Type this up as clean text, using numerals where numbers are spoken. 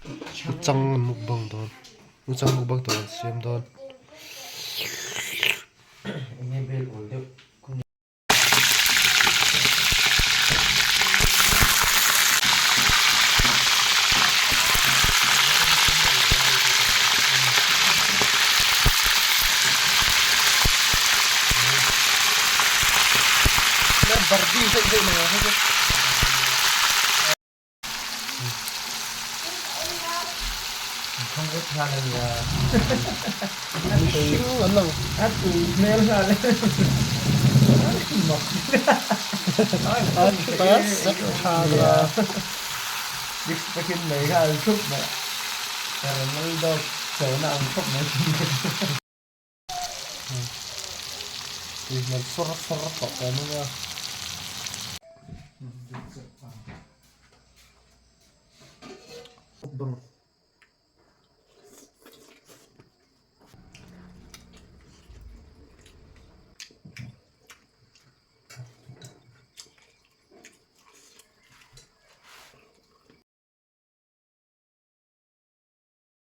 Uchang an mukbang dawn uchang mukbang tur an siam dawn. Tui hmel sawr sawr tawh tawh mai a. Mukbang.